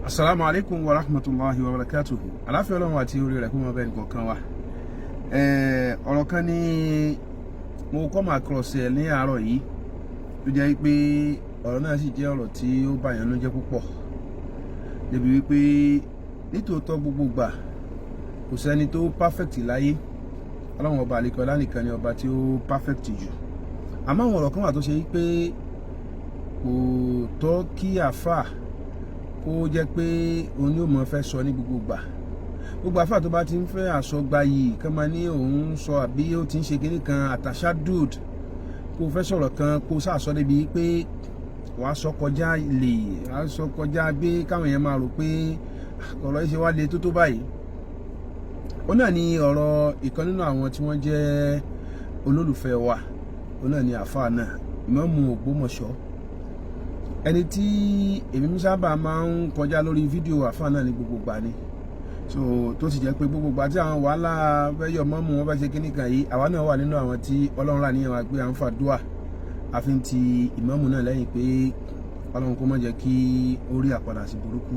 Asalaamu alaykum wa rahmatulahi wa barakatuhu. Aláfíà Ọlọ́run àti orí rẹ̀ kó máa bẹ́ẹ̀ nìkan wa. Ọ̀rọ̀ kan ní mo come across ẹ̀ ní àárọ̀ yìí, tó jẹ́ pé ọ̀rọ̀ náà sì jẹ́ ọ̀rọ̀ tí ó bà yàn jẹ́ púpọ̀, débi wípé nítòótọ́, gbogbo gbà, kò sẹ́ni tó perfect láyé. Ọlọ́run Ọba àlekọ́ ọlá nìkan ni ọba tí ó perfect jù. Àmọ́ àwọn ọ̀rọ̀ kan wà tó ṣe wípé kò tọ́ kí àáfàá kó jẹ́ pé òun ni ó mọ̀ fẹ́ sọ ní gbogbo gbà. Gbogbo àáfàá tó bá ti ń fẹ́ àsọgbayì kán máa ní òun ń sọ, àbí ó ti ń ṣe kinní kan, àtàṣádùd, kó fẹ́ sọ̀rọ̀ kan, kó sàsọ débi pé wàá sọ kọjá lè, wàá sọ kọjá bí káwọn èèyàn máa rò pé ọ̀rọ̀ yìí ṣe wá le tó tó báyìí. Ó náà ní ọ̀rọ̀ ìkan nínú àwọn tí wọ́n jẹ́ olólùfẹ́ wa. Ó náà ní àáfàá náà, Ìmáàmù Ògbómọ̀ṣọ́, ẹni tí èmi sábà máa ń kọjá lórí fídíò àáfàá náà ní gbogbo gbà ni. So tó sì jẹ́ pé gbogbo gbà tí àwọn wàhálà fẹ́ yọ mọ́mú wọn fẹ́ ṣe kíní kan yìí, àwa náà wà nínú àwọn tí Ọlọ́run rà níyàwó pé à ń fàdúà àfi ti ìmáàmù náà lẹ́yìn, pé Ọlọ́run kó má jẹ́ kí ó rí àpadà sí burúkú.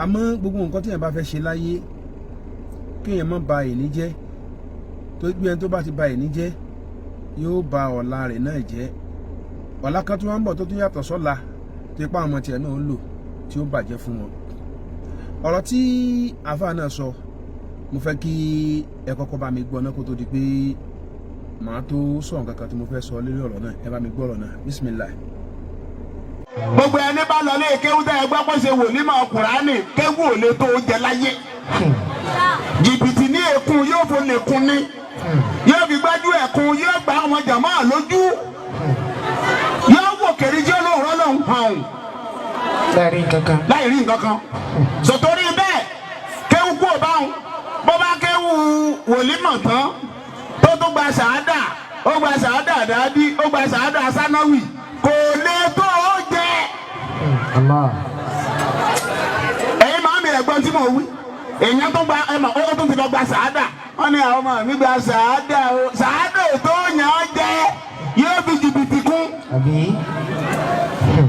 Àmọ́ gbogbo nǹkan tí èèyàn bá fẹ́ ṣe láyé, kéèyàn má ba ìní jẹ́, tó gbé ẹni tó bá ti ba ìní jẹ́, yóò ba ọ̀la rẹ̀ náà jẹ́. Ọ̀la kan tó wá ń bọ̀ tó tún yàtọ̀ sọ́la tó ipá àwọn ọmọ tiẹ̀ náà ń lò tí ó bàjẹ́ fún wọn. Ọ̀rọ̀ tí àáfàá náà sọ, mo fẹ́ kí ẹ kọ́kọ́ bá mi gbọ́ náà kó tó di pé màá tó sọ nǹkan kan tí mo fẹ́ sọ lórí ọ̀rọ̀ náà. Ẹ bá mi gbọ́ ọ̀rọ̀ náà, bismillah. Gbogbo ẹni bá lọ lé kéwú tẹ́ ẹ gbọ́ pé ṣe wòlímọ̀ Kùránì, kéwú ò lè tó jẹ láyé. Jìbìtì ní èkún yóò fò lè kún ní, yóò fi gbájú ẹ̀kún, yóò gbá àwọn jàmáà lójú, yóò wò kèrè tí olóòrọ́ lòún hàn. Láì rí nǹkan kan. Láì rí nǹkan kan. Sọ̀tòrí bẹ́ẹ̀, kéwú kú ò báwọn. Bó bá kéwú wòlímọ̀ tán, tó tó gba sàádà, ó gba sàádà dàbí ó gba sàádà sánáwì, kò lè tó o jẹ. Allah. Ẹ̀yin màámi, ẹ̀gbọ́n tí mo wí, èèyàn tó gba ẹ̀ mà ó tún ti lọ gba sàádà. Wọ́n ní àwọn ọmọ mi gba sàádà o, sàádà ò tó yàn án jẹ, yóò fi jìbìtì kún. Àbí?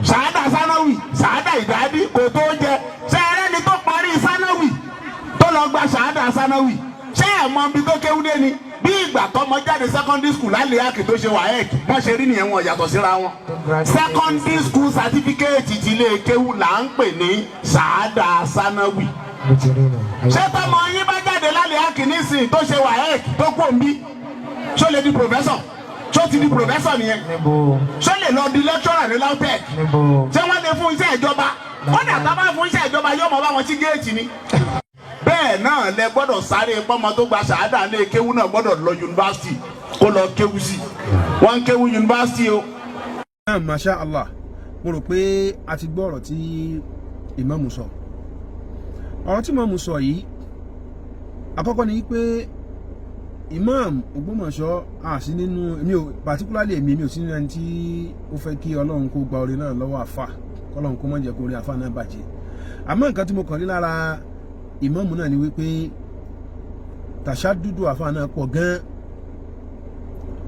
Sàádà sánáwì, sàádà ìdádí, kò tó jẹ. Sẹ́ẹ̀rẹ́ ni tó parí sánáwì, tó lọ gba sàádà sánáwì, ṣé ẹ̀ mọ ibi tó kéwú dé ni? Bí ìgbà tọmọ jáde secondary school lálẹ́ àkè tó ṣe WAEC, wọ́n ṣe rí nìyẹn, wọn yàtọ̀ síra wọn. Secondary school certificate ti ilé kéwú là ń pè ní sàádà sánáwì. Bó ti rí nù. Ṣé tọmọ yín bá jáde lálẹ́ àkè nísìnyí, tó ṣe WAEC, tó kú òǹbí, ṣó lè di professor? Ṣó ti di professor nìyẹn? Níbo? Ṣó lè lọ di lecturer ní LAUTECH? Níbo? Ṣé wọ́n lè fún iṣẹ́ ìjọba? Kódà tá a bá fún iṣẹ́ ìjọba, yóò mọ bá wọn sí géètì ni. Bẹ́ẹ̀ náà lẹ gbọ́dọ̀ sáré pọ́nmọ tó gba ṣàádà lé kéwú náà gbọ́dọ̀ lọ yunifásitì kó lọ kéwú sí. Wọ́n ń kéwú yunifásitì o. Náà, masha Allah, mo rò pé a ti gbọ́ ọ̀rọ̀ tí ìmáàmù sọ. Ọ̀rọ̀ tí ìmáàmù sọ yìí, àkọ́kọ́ ni pé Imam Ògbómọ̀ṣọ́ àsí nínú èmi ò, particularly èmi, mi ò sí nínú ẹni tí ó fẹ́ kí Ọlọ́run kó gba orin náà lọ́wọ́ àfà, kọ́lọ́run kó má jẹ́ kó orin àfà náà bàjẹ́. Àmọ́ nǹkan tí mo kàn rí lára ìmáàmù náà ni wípé tàṣà dúdú àfà náà pọ̀ gan-an.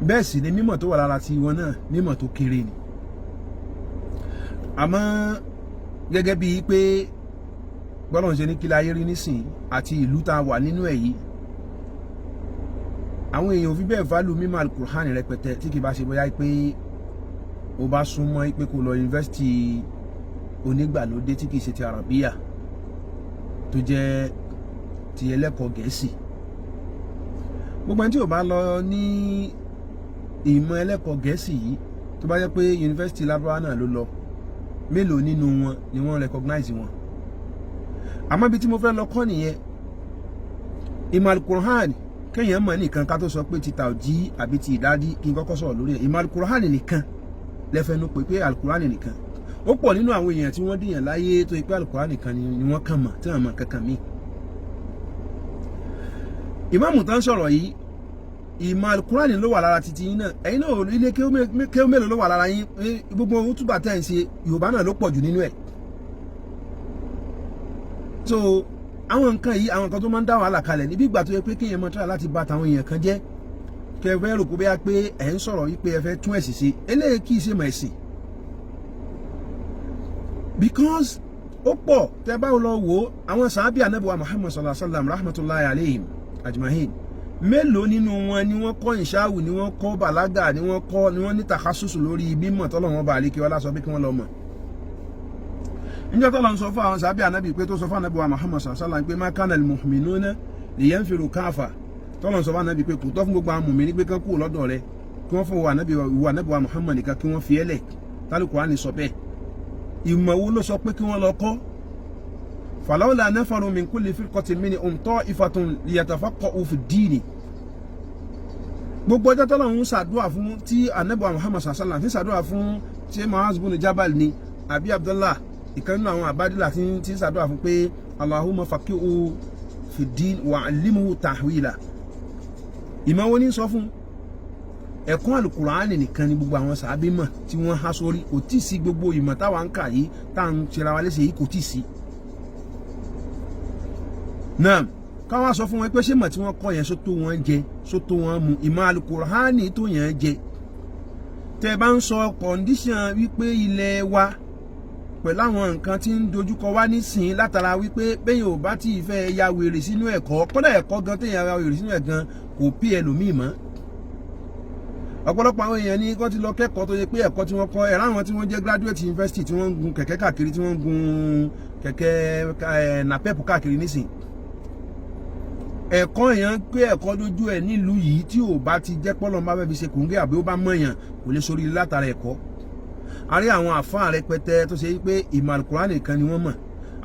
Bẹ́ẹ̀ sì ni mímọ̀ tó wà lára ti wọn náà, mímọ̀ tó kéré ni. Àmọ́ gẹ́gẹ́ bíi pé gbọ́dọ̀ ṣe ní kí láyé rí nísìn àti ìlú tá a wà nínú ẹ̀ yìí, àwọn èèyàn ò fi bẹ́ẹ̀ value mímọ̀ alukur'an rẹpẹtẹ, tí kì bá ṣe bóyá pé o bá súnmọ́ pé kó lọ yunifásitì onígbàlódé tí kì í ṣe ti Arabiya, tó jẹ́ ti ẹlẹ́kọ̀ọ́ Gẹ̀ẹ́sì. Gbogbo ẹni tí ò bá lọ ní ìmọ̀ ẹlẹ́kọ̀ọ́ Gẹ̀ẹ́sì yìí, tó bá jẹ́ pé yunifásitì Lárúbáwá náà ló lọ, mélòó nínú wọn ni wọ́n recognize wọn? Àmọ́ ibi tí mo fẹ́ lọ kọ́ nìyẹn. Ìmọ̀ alukur'an kéèyàn mọ̀ nìkan, ká tó sọ pé ti tàwjí àbí ti ìdádí, kí n kọ́kọ́ sọ̀rọ̀ lórí ẹ̀. Ìmọ̀ alukur'an nìkan lẹ́fẹ̀ẹ́nu pé pé alukur'an nìkan, ó pọ̀ nínú àwọn èèyàn tí wọ́n dìyàn láyé tó yẹ pé alukur'an nìkan ni wọ́n kàn mọ̀, tí wọ́n mọ̀ kankan míì. Ìmáàmù tán sọ̀rọ̀ yìí, ìmọ̀ alukur'an ló wà lára títí yín náà. Ẹ̀yin náà, ilé kéwú mélòó ló wà lára yín? Gbogbo ohun túbà tẹ̀ ń ṣe, Yorùbá náà ló pọ̀ jù nínú ẹ̀. So àwọn nǹkan yìí, àwọn nǹkan tó máa ń dá wàhálà kalẹ̀ níbi ìgbà tó yẹ pé kéèyàn máa try láti bà tàwọn èèyàn kan jẹ́, kẹ fẹ́ rò pé bóyá pé ẹ̀ ń sọ̀rọ̀ yìí pé ẹ fẹ́ tún ẹ̀sìn ṣe. Eléyìí kì í ṣe mọ̀ ẹ̀sìn, because Ó pọ̀. Tẹ́ bá lọ wò ó, àwọn sàábì Ànábì wa Muhammad sallallahu alaihi wa sallam, rahmatulahi alayhim ajma'in, mélòó nínú wọn ni wọ́n kọ́ ìṣáwù, ni wọ́n kọ́ bàlágà, ni wọ́n kọ́, ni wọ́n ní takhasusu lórí mímọ̀ tọ́lọ́wọ́n bá àlékè ọlá sọ pé kí wọ́n lọ mọ̀? Níjọ́ tọ́lọ́ ń sọ fún àwọn sàábì Ànábì pé, tó sọ fún Ànábì wa Muhammad sallallahu alaihi wa sallam pé ma kana al-mu'minuna liyanfiru kafa, tọ́lọ́ ń sọ fún Ànábì pé kò tọ́ fún gbogbo àwọn mùmí ní pé kán kúrò lọ́dọ̀ rẹ̀, kí wọ́n fún wa Ànábì wa, Ànábì wa Muhammad nìkan kí wọ́n fi ẹ́lẹ̀ tálùkù ní sọ bẹ́ẹ̀. Ìmọ̀ wo ló sọ pé kí wọ́n lọ kọ́? Falawla nafaru min kulli firqatin minhum ta'ifatun liyatafaqqahu fi ddini. Gbogbo ọjọ́ tọ́lọ́run ń ṣàdúrà fún tí Ànábì Muhammad sallam tí ń ṣàdúrà fún, tí Mu'az bin Jabal ni àbí Abdullah, ìkan nínú àwọn àbádìlà, tí ń ṣàdúrà fún pé Allahumma faqihu fi ddin wa allimhu ta'wila, ìmọ̀ wo ní sọ fún? Ẹ̀kọ́ àlùkùránì nìkan ni gbogbo àwọn sàábé mọ̀ tí wọ́n há sórí. Kò tí ì sí gbogbo ìmọ̀ táwa ń kà yìí, tá à ń ṣera wa léṣe yìí, kò tí ì sí. Náà káwọn sọ fún wọn pé ṣé mọ̀ tí wọ́n kọ́ yẹn sótó wọn jẹ, sótó wọn mu? Ìmọ̀ àlùkùránì tó yẹn jẹ. Tẹ́ bá ń sọ condition wípé ilẹ̀ wa pẹ̀lú àwọn nǹkan tí ń dojúkọ wá nísìnyí, látara wípé bẹ́yìn ò bá tí ì fẹ́ ya wèrè sínú ẹ̀kọ́, kódà ẹ̀kọ́ gan téèyàn ya wèrè sínú ẹ̀ gan kò pí ẹlòmíì mọ́. Ọ̀pọ̀lọpọ̀ àwọn èèyàn ní kó ti lọ kẹ́kọ̀ọ́, tó yẹ pé ẹ̀kọ́ tí wọ́n kọ́ ẹ̀rọ, àwọn tí wọ́n jẹ́ graduate university tí wọ́n ń gun kẹ̀kẹ́ káàkiri, tí wọ́n ń gun kẹ̀kẹ́ napep káàkiri nísìn, ẹ̀kọ́ èèyàn pé ẹ̀kọ́ lójú ẹ̀ nílùú yìí, tí ò bá ti jẹ́ pọ́lọ́ bá fẹ́ fi ṣe kòńgẹ́ àbí ó bá mọ̀yàn, kò lè sórí látara ẹ̀kọ́. A rí àwọn àfáà rẹpẹtẹ tó ṣe pé ìmọ̀ Àlùkùránì nìkan ni wọ́n mọ̀.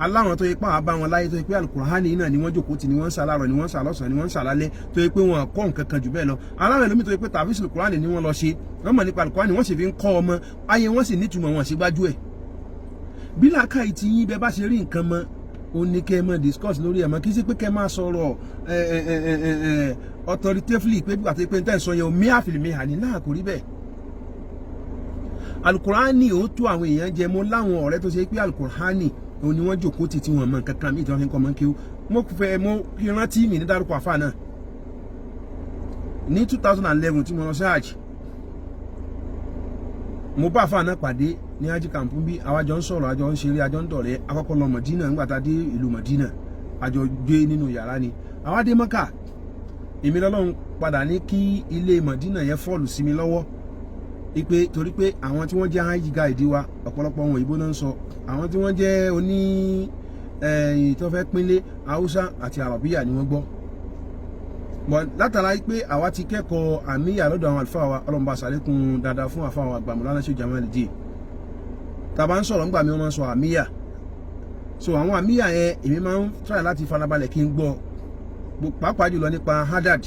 Aláwọn tó yẹ pé àwọn bá wọn láyé, tó yẹ pé Àlùkùránì náà ni wọ́n jókòó tì, ni wọ́n ń sà láàárọ̀, ni wọ́n ń sà lọ́sàn-án, ni wọ́n ń sà lálẹ́, tó yẹ pé wọn kọ́ nǹkan kan jù bẹ́ẹ̀ lọ. Aláwọn ẹlòmíì tó yẹ pé tàfíìsì Àlùkùránì ni wọ́n lọ ṣe, wọ́n mọ̀ nípa Àlùkùránì, wọ́n sì fi ń kọ́ ọmọ ayé, wọ́n sì nítumọ̀, wọn sì gbájú ẹ̀. Bí làákàyè ti yín bẹ́ẹ̀ bá ṣe rí nǹkan mọ́, ó ní kẹ́ ẹ máa discuss lórí ẹ̀ mọ́. Kí sí pé kẹ́ ẹ máa sọ̀rọ̀ authoritatively pé bí àti pé n tẹ́ ń sọ yẹn o mí àfìlì hàn ní náà, kò rí bẹ́ẹ̀. Alukurani ó tó àwọn èèyàn jẹ. Mo láwọn ọ̀rẹ́ tó ṣe pé alukurani òun ni wọ́n jòkó tì, tí wọ́n mọ nǹkan kan míì tí wọ́n fi ń kọ́ mọ́ kí ó. Mo fẹ́ mo kí rántí mi ní dárúkọ àfa náà. Ní 2011 tí mo lọ sí hajj, mo bá àfa náà pàdé ní hajj camp bí. Àwa jọ ń sọ̀rọ̀, àjọ ń ṣeré, àjọ ń dọ̀rẹ́. Akọ́kọ́ lọ Mọ̀dínà. Nígbà tá a dé ìlú Mọ̀dínà, àjọ gbé nínú yàrá ni. Àwa dé Mọ́kà, èmi lọ́lọ́run padà ní kí ilé Mọ̀dínà yẹn fall sí mi lọ́wọ́, ipe torí pé àwọn tí wọ́n jẹ́ hajj guide wa, ọ̀pọ̀lọpọ̀ wọn òyìnbó náà ń sọ. Àwọn tí wọ́n jẹ́ oní ẹ̀yìn tó fẹ́ pínlé, Haúsá àti Àràbíyà ni wọ́n gbọ́. But látara pé àwa ti kẹ́kọ̀ọ́ àmìyà lọ́dọ̀ àwọn àlùfáà wa, ọlọ́mọba sàlékún dáadáa fún àfáà wa àgbà Mọ̀lánà Sheikh Jamal Jee, tàbá ń sọ̀rọ̀ ńgbà mi, wọ́n máa ń sọ àmìyà. So àwọn àmìyà yẹn, èmi máa ń try láti farabalẹ̀ kí n gbọ́, pàápàá jùlọ nípa hadad,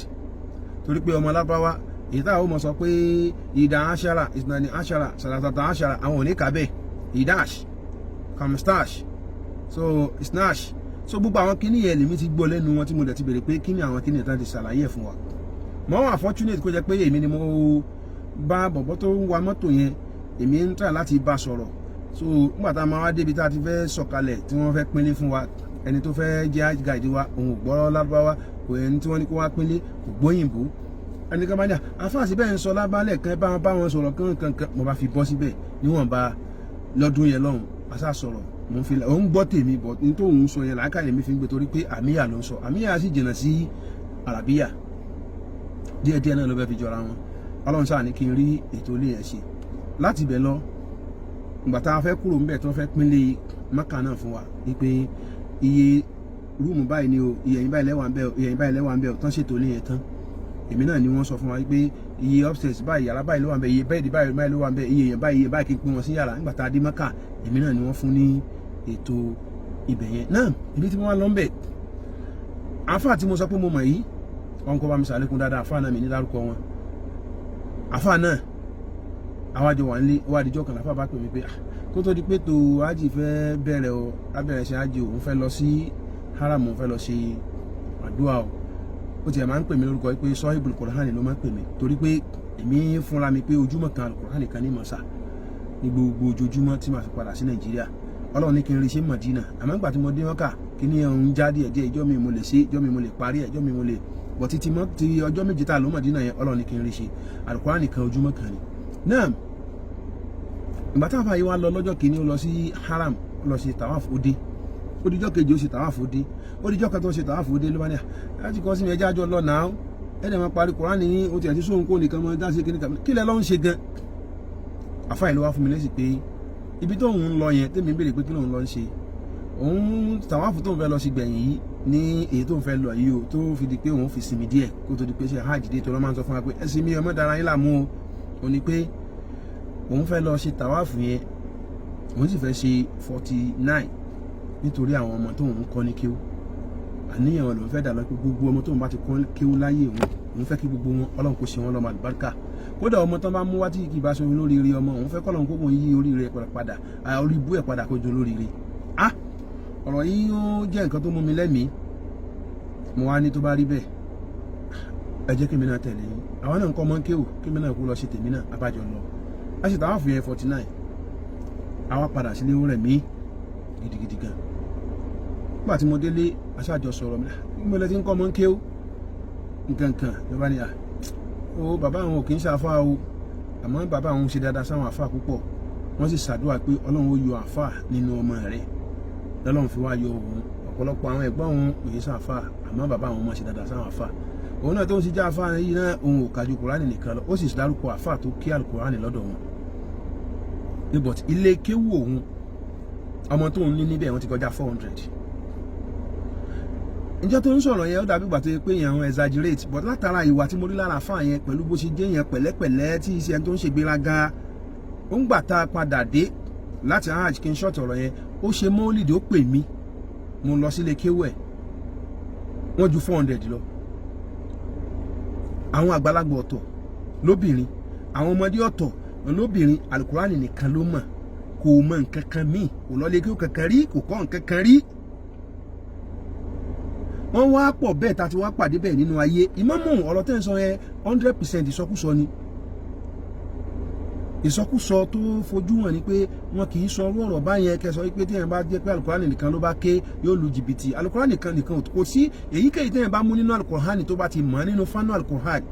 torí pé ọmọ alábáwá èyí táwọn ọmọ sọ pé ìdá ashara, ìsìnàní ashara, sàlàtàtà ashara, àwọn ò ní kà bẹ́ẹ̀, idash, kamstash, so snash. So gbogbo àwọn kíní yẹn lèmi ti gbọ́ lẹ́nu wọn, tí mo dẹ̀ ti bèrè pé kíní àwọn kíní yẹn tán ti ṣàlàyé ẹ̀ fún wa. Mo wà fortunate kó jẹ́ pé èmi ni mo bá bọ̀bọ̀ tó ń wa mọ́tò yẹn, èmi ń try láti bá sọ̀rọ̀. So nígbà tá a máa wá débi tá a ti fẹ́ sọ̀kalẹ̀, tí wọ́n fẹ́ pínlẹ̀ fún wa, ẹni tó fẹ́ jẹ́ guide wa, òun ò gbọ́ lárúbáwá, kò ẹni tí wọ́n ní kó wá pínlẹ̀ kò gbóyìnbó. Ẹni kan bá ní àfáàsì bẹ́ẹ̀ ń sọ lábálẹ̀ kan, bá wọn sọ̀rọ̀ kankan, mo bá fi bọ́ síbẹ̀ níwọ̀nba lọ́dún yẹn lọ́hùn, àṣà sọ̀rọ̀, mo ń fi òun gbọ́ tèmi bọ̀ ní tó òun sọ yẹn, làákàyè mi fi ń gbé, torí pé àmìyà ló ń sọ. Àmìyà sì jìnnà sí àràbíyà díẹ̀díẹ̀ náà ló fẹ́ fi jọra wọn. Ọlọ́run sáà ní kí n rí ètò ilé yẹn ṣe láti ibẹ̀ lọ. Ìgbà tá a fẹ́ kúrò ńbẹ̀, tí wọ́n fẹ́ pínlẹ̀ Mẹ́kà náà fún wa wípé iye room báyìí ni o, iye ẹ̀yìn báyìí lẹ́wà ń bẹ̀ o, iye ẹ̀yìn báyìí lẹ́wà ń bẹ̀ o, tán ṣètò ilé yẹn tán, èmi náà ni wọ́n sọ fún wa wípé iye upstairs báyìí, yàrá báyìí ló wà ń bẹ̀, iye bẹ́ẹ̀dì báyìí báyìí ló wà ń bẹ̀, iye èèyàn báyìí, iye báyìí, kí n pín wọn sí yàrá. Nígbà tá a dé Mẹ́kà, èmi náà ni wọ́n fún ní ètò ibẹ̀ yẹn náà. Ibi tí wọ́n wá lọ ń bẹ̀, àáfàá tí mo sọ pé mo mọ̀ yìí, wọn kọ́ bá mi sàlékún dáadáa àáfàá náà, mi ní dárúkọ wọn. Àáfàá náà, àwọn àjọ wà nílé wà. Àdìjọ kan láfàá bá pè mí pé kó tó di pé tó ájì fẹ́ bẹ̀rẹ̀ o, abẹ̀rẹ̀ ṣe ájì, òun fẹ́ lọ sí haram, òun fẹ́ lọ ṣe àdúrà o. Ó tiẹ̀ máa ń pè mí lórúkọ pé sọ́hìbùl kùránì ló máa ń pè mí, torí pé èmi fúnra mi pé ojúmọ́ kan kùránì kan ní mọ̀ọ́sà ní gbogbo ojoojúmọ́ tí màá fi padà sí Nàìjíríà. Ọlọ́run ní kí n rí ṣe Mọ̀dínà, àmọ́ nígbà tí mo dé Mọ́kà, kí ní ọ̀hún já díẹ̀ díẹ̀. Ìjọ́ mi mo lè ṣe, ìjọ́ mi mo lè parí ẹ̀, ìjọ́ mi mo lè bọ̀ títí mọ́ ti ọjọ́ 7 tá a lò Mọ̀dínà yẹn, Ọlọ́run ní kí n rí ṣe àlùkùránì kan ojúmọ́ kan ni náà. Ìgbà táwọn afáyé wa lọ lọ́jọ́ kìíní, ó lọ sí haram. Ó lọ ṣe tàwáàfù, ó dé. Ó dijọ́ kejì, ó ṣe tàwáàfù, ó dé. Ó dijọ́ kẹta, ó ṣe tàwáàfù, ó dé. Ló bá ní láti kọ́ sí mi, ẹjẹ́ àjọ lọ náà. Ẹ̀dẹ̀ máa parí Kùránì ní o tiẹ̀ ti sóhun kó nìkan máa dá sí kíní kan. Kí lẹ lọ́ ń ṣe gan? Àfáà ìlú wa fún mi lésì pé ibi tóun ń lọ yẹn, tèmi ń béèrè pé kí lóun lọ ń ṣe, òun tàwáàfù tóun fẹ́ lọ sí gbẹ̀yìn yìí ní èyí tóun fẹ́ lọ yìí o, tó fi di pé òun fi sinmi díẹ̀ kó tó di pé ṣe hajj dé, tó lọ́ máa ń sọ fún wa pé ẹ sinmi, ọmọ dára yín láàmú o. Ò ní pé òun fẹ́ lọ ṣe tàwáàfù yẹn, òun sì fẹ́ ṣe 49 nítorí àwọn ọmọ tóun ń kọ́ ní kéwú. Àníyàn wọn lòun fẹ́ dà lọ pé gbogbo ọmọ tóun bá ti kọ́ kéwú láyé òun, òun fẹ́ kí gbogbo wọn, Ọlọ́run kó ṣe wọn lọ́mọ àlùbáríkà. Kódà ọmọ tán bá mú wá tí kì í bá ṣe olóríire ọmọ, òun fẹ́ kọ́lọ́run kó bóun yí oríire padà, orí ibú ẹ̀ padà kó ju olóríire. Ah, ọ̀rọ̀ yìí ó jẹ́ nǹkan tó mú mi lẹ́mìí. Mo wá ní tó bá rí bẹ́ẹ̀, ẹ jẹ́ kémi náà tẹ̀lé yín. Àwọn náà ń kọ́ ọmọ ń kéwù, kémi náà kú lọ ṣe tèmi náà. Abájọ lọ, a ṣe tàwọn fìyẹn 49. Àwa padà sílé, ó rẹ̀ mí gidigidi gan. Nígbà tí mo délé, aṣáájọ sọ̀rọ̀ mi, mo lẹ ti ń kọ́ ọmọ ń kéwù nǹkan kan. Ló bá ní à ó, bàbá àwọn ò kì í ṣe àfáà o, àmọ́ bàbá àwọn ṣe dáadáa sáwọn àfáà púpọ̀. Wọ́n sì ṣàdúrà pé Ọlọ́run ó yọ àfáà nínú ọmọ rẹ̀, lọ́lọ́run fi wá yọ òun. Ọ̀pọ̀lọpọ̀ àwọn ẹ̀gbọ́n òun kò yé sáfà, àmọ́ bàbá àwọn ọmọ ṣe dáadáa sáwọn àfáà. Òun náà tó ń ṣe jẹ́ àfáà yìí náà, òun ò kàjú Kùránì nìkan lọ. Ó sì dárúkọ àfáà tó kí Àlùkùránì lọ́dọ̀ wọn. But ilé kéwù òun, ọmọ tó ń ní níbẹ̀, wọ́n ti kọjá 400. Ìjọ tó ń sọ̀rọ̀ yẹn, ó dàbí ìgbà tó yẹ pé èèyàn exaggerate, but látara ìwà tí mo rí lára àfáà yẹn, pẹ̀lú bó ṣe jẹ́ yẹn pẹ̀lẹ́pẹ̀lẹ́, tí iṣẹ́ tó ń ṣe gbéraga, ó ń gbà tá a padà dé láti hajj, kí n ṣọ̀tọ̀ ọ̀rọ̀ yẹn, ó ṣe mọ́lìdì, ó pè mí, mo lọ sílé kéwù ẹ̀, wọ́n ju 400 lọ. Àwọn àgbàlagbà ọ̀tọ̀ lóbìnrin, àwọn ọmọdé ọ̀tọ̀ lóbìnrin. Alukurani nìkan ló mọ̀, kò mọ̀ nǹkan kan míì, kò lọ lé kéwù kankan rí, kò kọ́ nǹkan kan rí. Wọ́n wá pọ̀ bẹ́ẹ̀ tá a ti wá pàdé bẹ́ẹ̀ nínú ayé. Ìmámù, ọ̀rọ̀ tẹ́ ń sọ yẹn, 100% ìsọkúsọ ni. Ìsọkúsọ tó fojú hàn ni pé wọn kì í sọ orú ọ̀rọ̀ báyẹn. Kẹsọ wípé téèyàn bá jẹ́ pé alukurani nìkan ló bá ké, yóò lu jìbìtì. Alukurani nìkan nìkan kò sí. Èyíkéyìí téèyàn bá mú nínú alukurani, tó bá ti mọ̀ nínú fánú alukurani,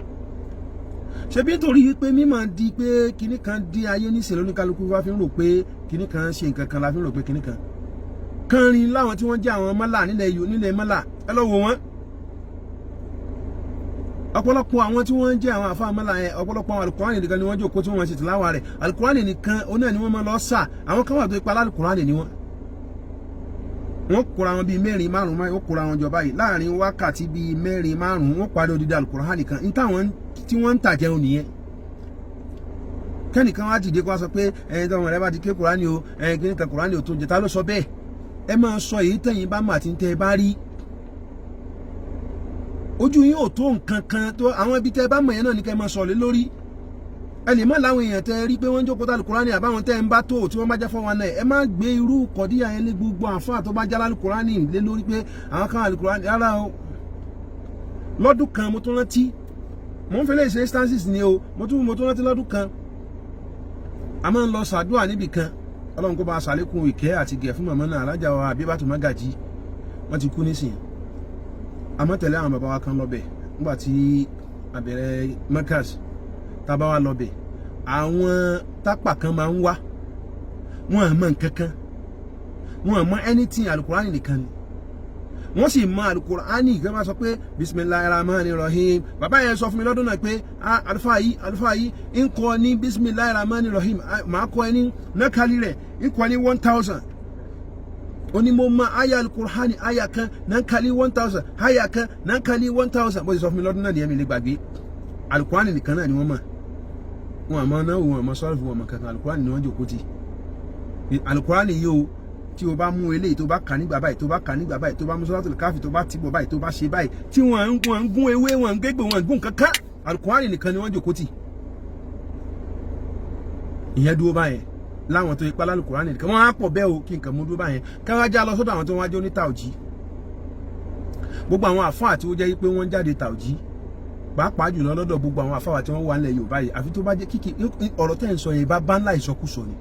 ṣebí nítorí wípé mímọ̀ di pé kinní kan di ayé nísìnyí, lóníkálukú wá fi ń rò pé kinní kan ṣe nǹkan kan, la fi ń rò pé kinní kan kánrin láwọn tí wọ́n jẹ́ àwọn mọ́là nílẹ̀ yìí, nílẹ̀ mọ́là. Ẹ lọ wò wọ́n, ọ̀pọ̀lọpọ̀ àwọn tí wọ́n jẹ́ àwọn àfa mọ́là yẹn, ọ̀pọ̀lọpọ̀ àwọn alukurani nìkan ni wọ́n jókòó tí wọ́n ṣe tìláwà rẹ̀. Alukurani nìkan oná ni wọ́n máa lọ sà. Àwọn kan wà tó ipa alukurani ni wọ́n kóra wọn bíi mẹ́rin márùn ún, ó kóra wọn jọ báyìí láàrin wákàtí bíi mẹ́rin márùn ún, wọ́n parí odidi alukurani kan ní táwọn tí wọ́n ń tà jẹun nìyẹn. Kẹ́nìkan wá dìde kó wá sọ pé ẹni tó ọmọ rẹ bá ti ké kurani o, ẹni kí ní kan kurani o tó ń jẹ, ta ló sọ bẹ́ẹ̀? Ẹ máa sọ èyí tẹ̀yìn bá mà tí ń tẹ́ ẹ bá rí. Ojú yín ò tó nǹkan kan tó àwọn ibi tẹ́ ẹ bá mọ̀ yẹn náà ní kẹ́ ẹ máa sọ lé lórí. Ẹ lè má láwọn èèyàn tẹ́ ẹ rí pé wọ́n ń jókòó tá alukurani, àbáwọn tẹ́ ẹ ń bá tó tí wọ́n bá jẹ́ 419. Ẹ má gbé irú kọ̀díyà yẹn lé gbogbo àfáà tó bá já alukurani lé lórí pé àwọn kan alukurani rárá o. Lọ́dún kan, mo tún rántí, mo ń fẹ́lẹ́ ṣe instances ni o, mo tún rántí lọ́dún kan, a máa ń lọ sàdúà níbì kan. Ọlọ́run kó bá a ṣàlékún ìkẹ́ àti gẹ̀ fún màmá náà, alájà wa Àbíbátù Mágàjí, wọ́n ti kú nísìnyí. A máa tẹ̀lé àwọn bàbá wa kan lọ́bẹ̀ nígbà tí a bẹ̀rẹ̀ Markaz. Tá a bá wa lọ́bẹ̀, àwọn tápà kan máa ń wá. Wọ́n àmọ́ nǹkan kan, wọ́n àmọ́ anything, alukurani nìkan ni wọ́n sì mọ alukurani. Ìgbẹ́ máa sọ pé bisimilahi rahman rahim. Bàbá yẹn sọ fún mi lọ́dún náà pé àlùfáà yìí, àlùfáà yìí ń kọ́ ní bisimilahi rahman rahim, màá kọ́ ẹ ní nákàlí rẹ̀, ń kọ́ ní 1,000. Ó ní mo mọ aya alukurani, aya kan nákàlí 1,000, aya kan nákàlí 1,000. Bó ti sọ fún mi lọ́dún náà nìyẹn, mi lè gbàgbé. Alukurani nìkan náà ni wọ́n mọ̀. Wọn àmọ́ náà, wọn àmọ́ sọ́ọ̀fù, wọn àmọ́ kankan. Alukurani ni wọ́n jòkó ti. Alukurani yìí o, tí o bá mú eléyìí, tó bá kà nígbà báyìí, tó bá kà nígbà báyìí, tó bá mú suratul káfí, tó bá tìbọ̀ báyìí, tó bá ṣe báyìí, tí wọ́n ń gún ewé, wọ́n ń gégbè, wọ́n ń gún kankan, alukurani nìkan ni wọ́n jòkó tì. Ìyẹn dúró báyẹn. Láwọn tó ipá lálùkùránì nìkan, wọ́n á pọ̀ bẹ́ẹ̀ o. Kí nǹkan mú dúró báyẹn, káwá já lọ sọ́dọ̀ àwọn tó wájú ní tàòjí. Gbogbo àwọn àfáà tí ó jẹ́ pé wọ́n jáde tàòjí, pàápàá jùlọ lọ́dọ̀ gbogbo àwọn àfáà tí wọ́n wà nílẹ̀ Yorùbá yìí, àfi tó bá jẹ́ kíkì. Ọ̀rọ̀ tẹ́ ń sọ yẹn bá bá ńlá ìsọkúsọ ni,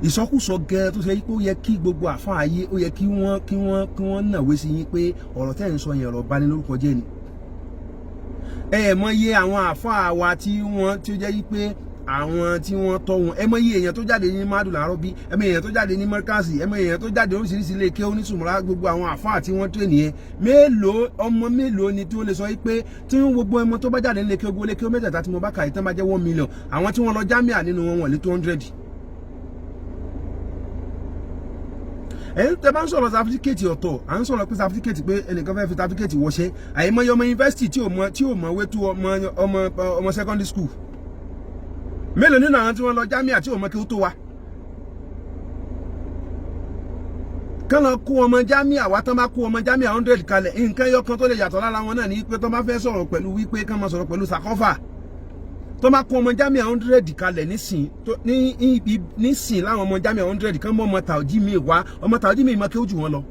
ìsọkúsọ gẹ tó ṣe pé ó yẹ kí gbogbo àfáà ayé, ó yẹ kí wọ́n nàwé sí yín pé ọ̀rọ̀ tẹ́ ń sọ yẹn, ọ̀rọ̀ bani lórúkọ jẹ́ ni. Ẹ mọ̀ iye àwọn àfáà wa tí wọ́n tí ó jẹ́ pé Àwọn tí wọ́n tọ́ wọn, ẹ mọ iye èèyàn tó jáde ní Madu Làárọ̀bí, ẹ mọ èèyàn tó jáde ní Mọ́kàsì, ẹ mọ èèyàn tó jáde oríṣiríṣi ilé ké onísùmùrà. Gbogbo àwọn àfáà tí wọ́n tó nìyẹn, mélòó ọmọ mélòó ni tí ó lè sọ pé tí gbogbo ọmọ tó bá jáde nílé ké, gbogbo ilé ké mẹ́tẹ̀ẹ̀ta tí mo bá kà yìí tán, bá jẹ́ 1 million, àwọn tí wọ́n lọ jámíà nínú wọn, wọ́n lé 200. Ẹ̀yin tẹ́ bá ń sọ̀rọ̀ certificate ọ̀tọ̀, à ń sọ̀rọ̀ pé certificate, pé ẹnìkan fẹ́ fi certificate wọṣẹ́. Àyèmọ́yé ọmọ yunifásitì tí ò mọ wé tó ọmọ secondary school. Mélòó nínú àwọn tí wọ́n lọ jámíà tí ò mọ kí ó tó wa kán lọ kó ọmọ jámíà wá? Tán bá kó ọmọ jámíà 100 kalẹ̀, nǹkan ẹyọ kan tó lè yàtọ̀ lára wọn náà ní pé tán bá fẹ́ sọ̀rọ̀ pẹ̀lú wípé kán máa sọ̀rọ̀ pẹ̀lú sàkọ́fà. Tó bá kó ọmọ jámíà 100 kalẹ̀ nísìn ní nísìn, láwọn ọmọ jámíà 100 kan mọ́ ọmọ tàójì mi wá, ọmọ tàójì mi mọ́ kí ó jù wọ́n lọ.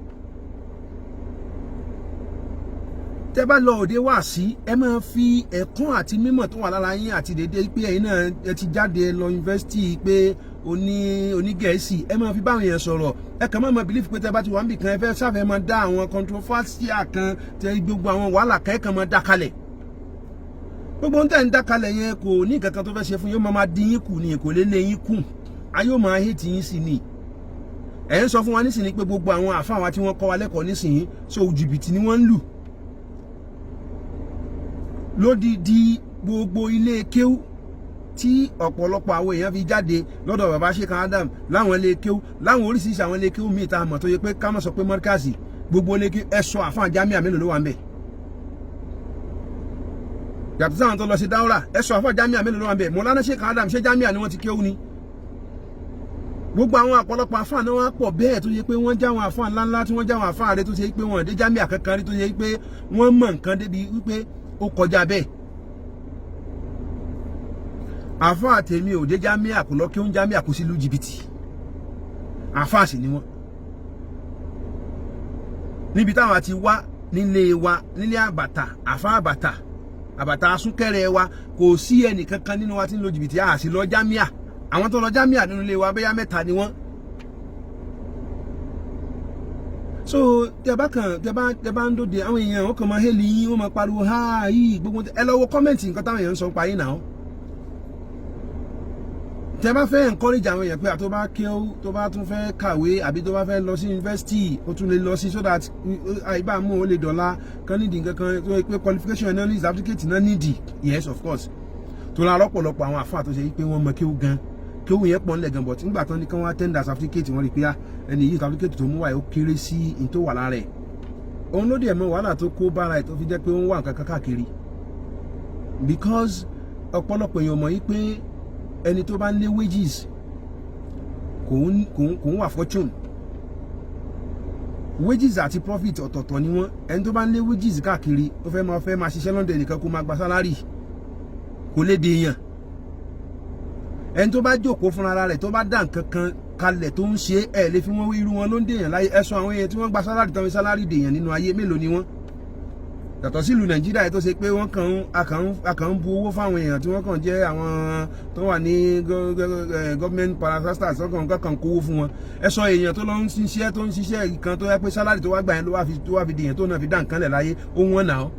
Tẹ́ bá lọ òde wá sí, ẹ máa fi ẹ̀kún àti mímọ̀ tó wà lára yín àti dédé pé ẹ̀yin náà ẹ ti jáde lọ yunifásitì, pé onígẹ̀ẹ́sì, ẹ máa fi báwọn èèyàn sọ̀rọ̀. Ẹ kàn máa believe pé tẹ́ bá ti wà níbì kan, ẹ fẹ́ sáfẹ́ máa dá àwọn controversial kan, tẹ gbogbo àwọn wàhálà kan, ẹ kàn máa dá kalẹ̀. Gbogbo ohun tẹ́ ń dá kalẹ̀ yẹn kò ní nǹkan kan tó fẹ́ ṣe fún yín. Ó máa dín yín kù ní, kò lè lé yín kù, ayé ó máa hate yín sí ni. Ẹ̀ ń sọ fún wa nísìnyí pé gbogbo àwọn àfáà wa tí wọ́n kọ́ wa lẹ́kọ̀ọ́ nísìnyí, so jìbìtì ni wọ́n ń lù lódìdí. Gbogbo ilé kéwú tí ọ̀pọ̀lọpọ̀ àwọn èèyàn fi jáde lọ́dọ̀ bàbá Sheikh Adam, láwọn ilé kéwú, láwọn oríṣiríṣi àwọn ilé kéwú míì tá a mọ̀, tó yẹ pé ká má sọ pé mọ́ríkàsì, gbogbo ilé kéwú, ẹ sọ àfáà jámíà mélòó ló wà ń bẹ̀ yàtọ̀ sáwọn tó lọ sí dáwọ́rà? Ẹ sọ àfáà jámíà mélòó ló wà ń bẹ̀? Mọ̀lánà Sheikh Adam, ṣé jámíà ni wọ́n ti kéwú ni? Gbogbo àwọn ọ̀pọ̀lọpọ̀ àfáà náà wọ́n pọ̀ bẹ́ẹ̀ tó yẹ pé wọ́n já àwọn àfáà ńláńlá, tí wọ́n já àwọn àfáà rẹ, tó ṣe pé wọ́n dé jámíà kankan rí, tó yẹ pé wọ́n mọ̀ nǹkan débi wípé ó kọjá bẹ́ẹ̀. Àfáà tèmi ò dé jámíà, kò lọ kí ó ń jámíà, kò sí lu jìbìtì. Àfáà sì ni wọ́n níbi táwọn ti wá nílé wa, nílé àbàtà, àfáà àbàtà, àbàtà asúnkẹrẹ wa, kò sí ẹnì kankan nínú wa tí ń lo jìbìtì. Àṣì lọ jámíà. Àwọn tó lọ jámíà nínú ilé wa, bóyá mẹ́ta ni wọ́n. So tẹ bá kàn tẹ bá ń dòde, àwọn èèyàn wọn kàn máa hélì yín, wọn máa pariwo ha yìí gbogbo. Ẹ lọ wo comment, nǹkan táwọn èèyàn ń sọ pa yín náà. Tẹ bá fẹ́ encourage àwọn èèyàn pé àtó bá kí ó tó bá tún fẹ́ kàwé àbí tó bá fẹ́ lọ sí yunifásitì, ó tún lè lọ sí, so that àìbámu ó lè dọ̀la kan nídìí nǹkan kan tó yẹ pé qualification náà ní, certificate náà nídìí. Yes, of course, tó la lọ́pọ̀lọpọ̀ àwọn àfáà tó ṣe wípé wọ́n mọ kéwú gan, kéwú yẹn pọ̀ ńlẹ̀ gan, but nígbà tán ní kí wọ́n tender certificate, wọ́n rí pé ẹni yìí, certificate tó mú wáyé, ó kéré sí in tó wà lára ẹ̀. Òun ló dẹ̀ mọ wàhálà tó kó bára ẹ̀ tó fi jẹ́ pé ó ń wá nǹkan kan káàkiri, because ọ̀pọ̀lọpọ̀ èèyàn mọ̀ yí pé ẹni tó bá ń lé wages kò ń wà fortune. Wages àti profit, ọ̀tọ̀ọ̀tọ̀ ni wọ́n. Ẹni tó bá ń lé wages káàkiri, ó fẹ́ máa ṣiṣẹ́ lọ́dọ̀ ẹnìkan kó máa gba salary, kò lè dè èèyàn. Ẹni tó bá jókòó fúnra rẹ̀, tó bá dá nǹkan kan kalẹ̀ tó ń ṣe, ẹ̀ lè fi wọ́n irú wọn ló ń dèèyàn láyé. Ẹ̀sọ́ àwọn èèyàn tí wọ́n gba salary tán, fi salary dèèyàn nínú ayé, mélòó ni wọ́n? Yàtọ̀ sílùú Nàìjíríà yìí tó ṣe pé wọ́n kàn ń akàn ń bu owó fáwọn èèyàn tí wọ́n kàn jẹ́ àwọn tó wà ní government parastatals, wọ́n kàn kówó fún wọn. Ẹ sọ èèyàn tó lọ ń ṣiṣẹ́, tó ń ṣiṣẹ́ kan, tó yẹ pé salary tó wá gbà yẹn ló wá fi dèèyàn, tó náà fi dá nǹkan lẹ̀ láyé, ó wọ́n náà.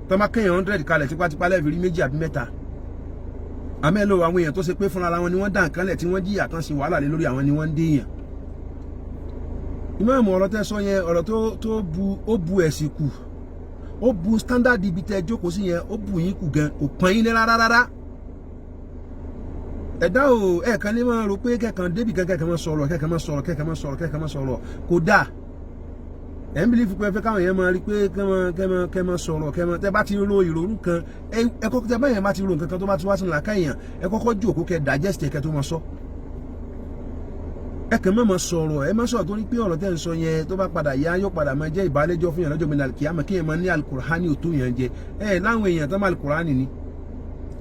Tó bá kéèyàn 100 kalẹ̀, tipátipá lẹ́ẹ̀fi rí méjì àbí mẹ́ta. Àmẹ́lò àwọn èèyàn tó ṣe pé fúnra wọn ni wọ́n dá nǹkan lẹ̀, tí wọ́n jìyà tán, ṣe wàhálà lé lórí, àwọn ni wọ́n ń déèyàn. Ìmáàmù, ọ̀rọ̀ tẹ́ sọ yẹn, ọ̀rọ̀ tó bu, ó bu ẹ̀sìn kù, ó bu standard ibi tẹ́ jókòó sí yẹn, ó bu yín kù gan, kò pọ́n yín lé rárá rárá. Ẹ̀dá o, ẹ̀ẹ̀kan lè máa rò pé kẹ̀kan débì kan, kẹ̀kan máa sọ̀rọ̀, kẹ̀kan máa sọ̀rọ̀, kẹ̀kan máa sọ̀rọ̀, kẹ̀kan máa sọ̀rọ̀, kò dáa. Ẹ̀ ń believe pé ẹ fẹ́ káwọn èèyàn máa rí pé kẹ́ máa sọ̀rọ̀, kẹ́ máa tẹ́ bá ti ro ìrònú kan, ẹ kọ́kọ́, tẹ́ báyẹn bá ti ro nǹkan kan, tó bá ti wá sínú làákà èèyàn, ẹ kọ́kọ́ jókòó, kẹ́ digest ẹ, kẹ́ tó máa sọ. Ẹ kàn má máa sọ̀rọ̀, ẹ má sọ̀rọ̀, torí pé ọ̀rọ̀ tẹ́ ń sọ yẹn, tó bá padà yá, yóò padà máa jẹ́ ìbálẹ́jọ́ fún yàn lọ́jọ́ mi nàlùkìyàmọ̀. Kí yẹn máa ní alukur'ani ò tó yẹn jẹ, ẹ láwọn èèyàn tó máa alukur'ani ni,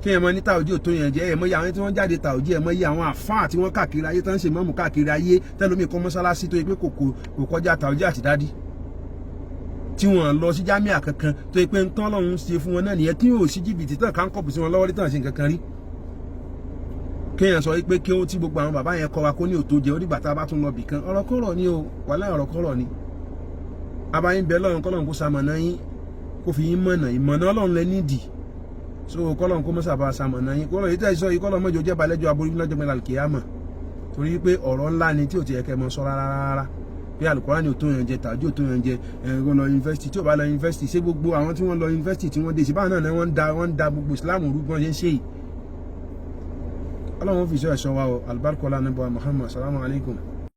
kí yẹn máa ní tàwùjí ò tó yẹn jẹ. Ẹ mọ iye àwọn tí wọ́n jáde tàwùjí, ẹ mọ iye àwọn àfáà tí wọ́n káàkiri ayé, tó ń ṣe mọ́mù káàkiri ayé, tẹ́lómi kọ́ mọ́sálásí tó yẹ pé kò kọjá tàwùjí àti dádì, tí wọ́n lọ sí jámíà kankan, tó yẹ pé ń tán lọ́hún ṣe fún wọn náà nìyẹn, tí yóò sí jìbìtì tán kà ń kọ̀pù sí wọn lọ́wọ́ rí, tán ṣe nǹkan kan rí. Kéèyàn sọ wípé kí ó tí gbogbo àwọn bàbá yẹn kọ́ wa kó ní òtó jẹ, ó dìgbà tá a bá tún lọ bì kan. Ọ̀rọ̀ kọ́rọ̀ ni o, wàhálà, ọ̀rọ̀ kọ́rọ̀ ni. Abayín bẹ lọ́run, kọ́lọ́run kó samọ̀nà yín, kó fi yín mọ̀nà. Ìmọ̀nà Ọlọ́run lẹ nídìí. So kọ́lọ̀ kó mọ́sà bá a sàmọ̀nà yín, kọ́lọ̀ yìí tẹ́ sọ yìí, kọ́lọ̀ mọ́jọ jẹ́ balẹ̀jọ́ aborí lọ́jọ́ mẹ́ta kìyàmọ̀, torí pé ọ̀rọ̀ ńlá ni tí ò ti yẹ kẹ́ mọ sọ rárá rárá, pé Alukurani ò tó yàn jẹ tàbí ò tó yàn jẹ. Ẹ̀rọ lọ yunifásitì, tí ò bá lọ yunifásitì, ṣé gbogbo àwọn tí wọ́n lọ yunifásitì tí wọ́n dé sí báwọn náà wọ́n ń da gbogbo Islam rú bí wọ́n ṣe ń ṣe yìí? Ọlọ́run fi ìṣọ́ ẹ̀ṣọ́ wa o. Alibarikola níbo Muhammad. Salamu alaykum.